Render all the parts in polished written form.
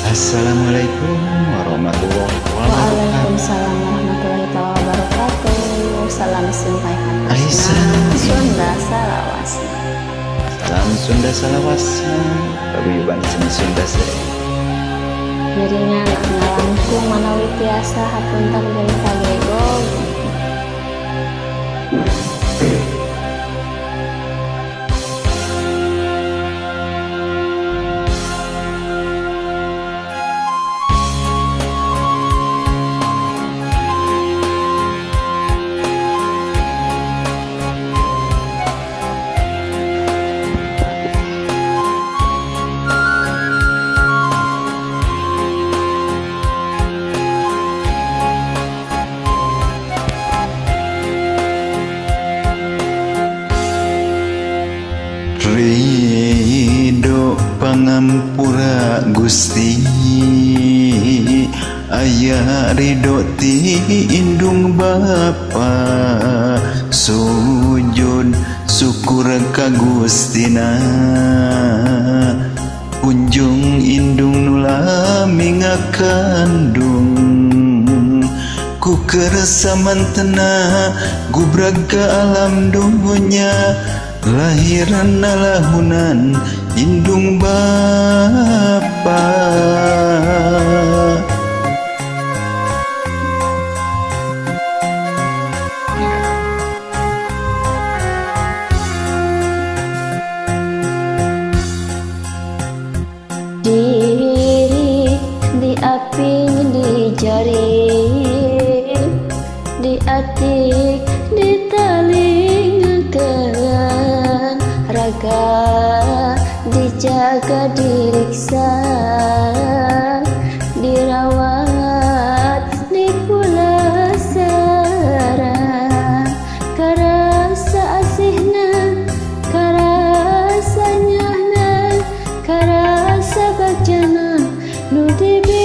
Assalamualaikum warahmatullahi wabarakatuh. Waalaikumsalam warahmatullahi wabarakatuh. Salam Sintai Aisyah. Sunda Salawasna. Salam Sunda Salawasna. Paguyuban Seni Sunda Sere. Ngiringan ngalangkung manawi tiasa hapunten jeung kagegog. Ridho pangampura Gusti, aya ridho ti indung Bapa, sujud syukur ka Gustina, punjung indung nulami ngakandung, ku kersamantena gubrag ka alam dunya, lahiran nalahunan indung Bapa. Diri di api di jari, di atik di talingakeun, raga dijaga diriksa, dirawat dipulasara, karasa asihna karasa nyahna karasa bagjana nu dibikeun.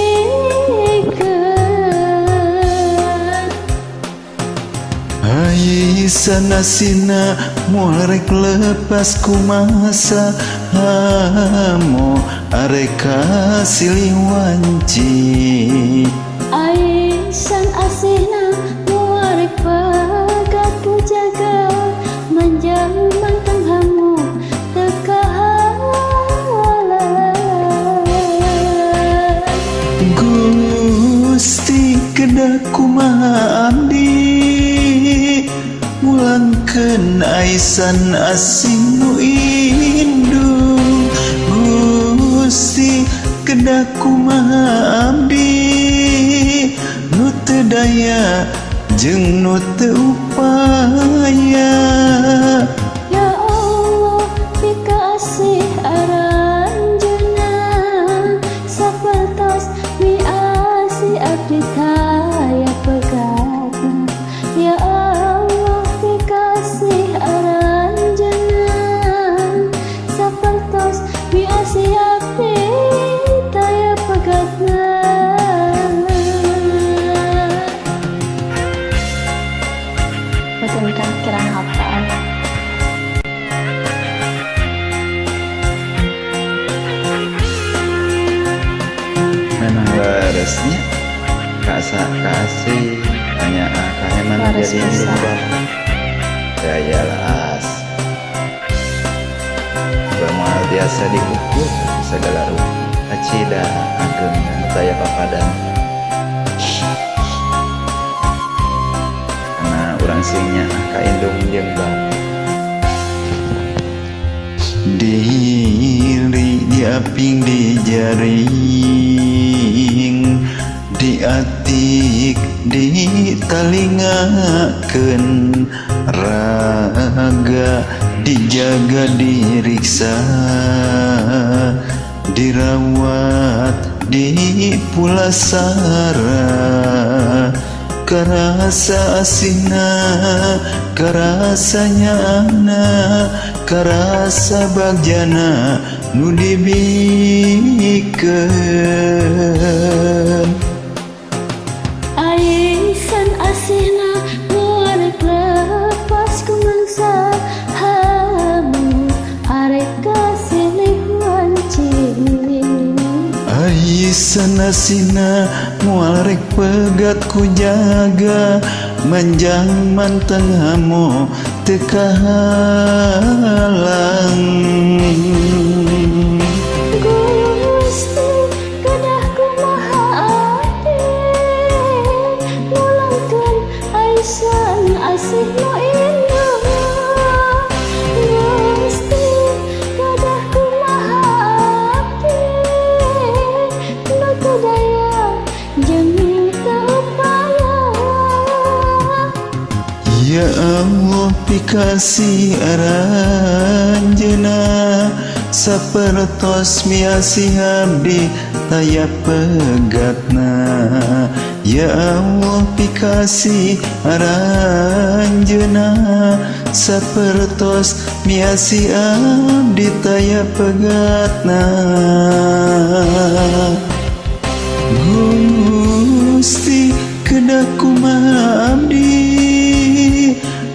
Aisyah nasina moal rek lepas kumasa, hamo areka silih wanci. Aisyah asihna moal rek pegat ku jaga, manjang manteng hamu teu kahalang. Gusti kedah kumaha abdi, mulangkeun aisan asing nu indung. Gusti kedah kumaha abdi, nu teu daya jeung nu teu upaya. Ya Allah pikasih aranjeunna, sapertos miasih abdi taya pegatna. Ya Allah pikasih aranjeunna, sapertos miasih abdi taya pegatna. Betul kan kirang hafal. Memang leresnya kasih hanya kaheman Leres jadi indung pisan. Bapa. Ya jelas. Bermoal biasa diukur segala rupa. Acida ageng dan daya papadan. Karena urang singnya ka indung jeung bapa. Diri diaping di jaring, diatik di talingakeun, raga dijaga diriksa, dirawat di pulasara, karasa asihna karasa nyana karasa bagjana nu dibikeun. Aisan asihna moal rek lepas ku mangsa hamu, arek kasilih wanci. Aisan asihna moal rek pegat ku jaga manjang manteng hamo teu kahalang. Gusti kedah kumaha abdi mulangkeun aisan asih nu indung. Gusti kedah kumaha abdi nu teu daya jeung nu teu upaya. Ya Allah pikasih aranjeuna sapertos miasih abdi taya pegatna. Ya Allah pikasih aranjeuna sapertos miasih abdi taya pegatna. Gusti kedah kumaha abdi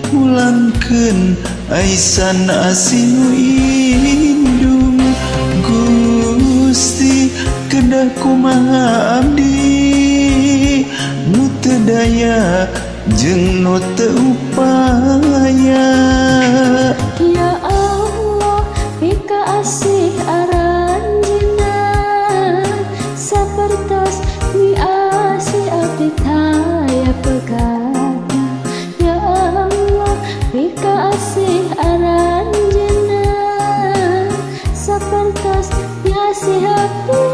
mulangkeun aisan asih nu indung. Gusti kedah kumaha abdi nu teu daya jeung nu teu upaya. Ya Allah pikaasih aranjeuna sapertos miasih abdi taya pegatna. Ya Allah pikaasih aranjeuna sapertos miasih abdi